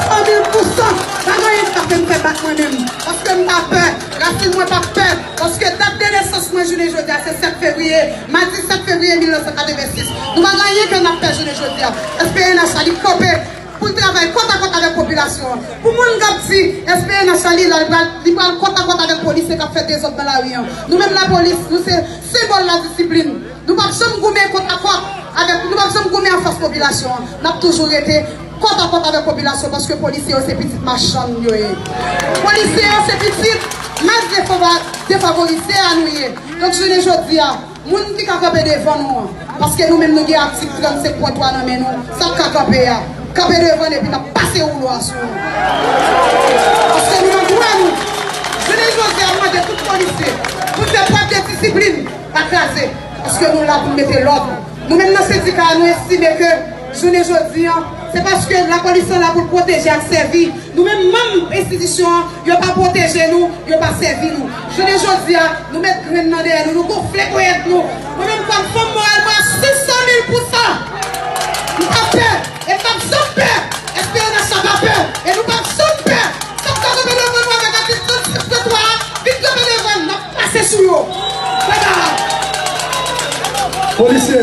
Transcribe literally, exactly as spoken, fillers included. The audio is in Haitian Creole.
San mil pousan, pa gen anyen ki ka fè m fè bak mwen menm. Paske m pa pè. Rasin mwen pa pè. Paske dat de nesans mwen jounen jodi a se sèt fevriye. Madi sèt fevriye mil nèf san katrevensis. Nou pa gen anyen ke n ap pè jounen jodi a. S P N H la li kanpe pou l travay kòtakòt avèk popilasyon an. Pou moun k ap di S P N H la li la, li pral, li pral kòtakòt avèk polisye k ap fè dezòd nan lari an. Nou menm lapolis, nou se senbòl ladisiplin. Nou p ap janm goumen kòtakòt avèk, nou p ap janm goumen anfas popilasyon an. N ap toujou rete kòtakòt avèk popilasyon paske polisye yo se pitit machann yo ye. Polisye yo se pitit mas defava-, defavorize a nou ye. Donk jounen jodi a, moun ki ka kanpe devan nou an, paske nou menm nou gen atik trannsenk pwen twa nan men nou, sa k ka kanpe a, kanpe devan n epi n ap pase woulo a sou nou. Paske nou nan dwa nou. Jounen jodi a, m mande tout polisye pou n fè prèv de disiplin, pa kraze, paske nou la pou n mete lòd. Nou menm nan sendika a, nou estime ke jounen jodi a, se paske lapolis lan la pou l pwoteje ak sèvi. Nou menm manm enstitisyon an, yo pa pwoteje nou, yo pa sèvi nou. Jounen jodi a, nou met grenn nan dèyè nou, nou gonfle ponyèt nou. Mwen menm kòm fanm moral mwen a senk san mil pousan. M pa pè, e m p ap janm pè. S P N H la pa pè, e nou p ap janm pè. Sa k ka kanpe devan nou avèk atik trannsenk pwen twa a, vin kanpe devan n, n ap pase sou yo. Bye bye. Polisye,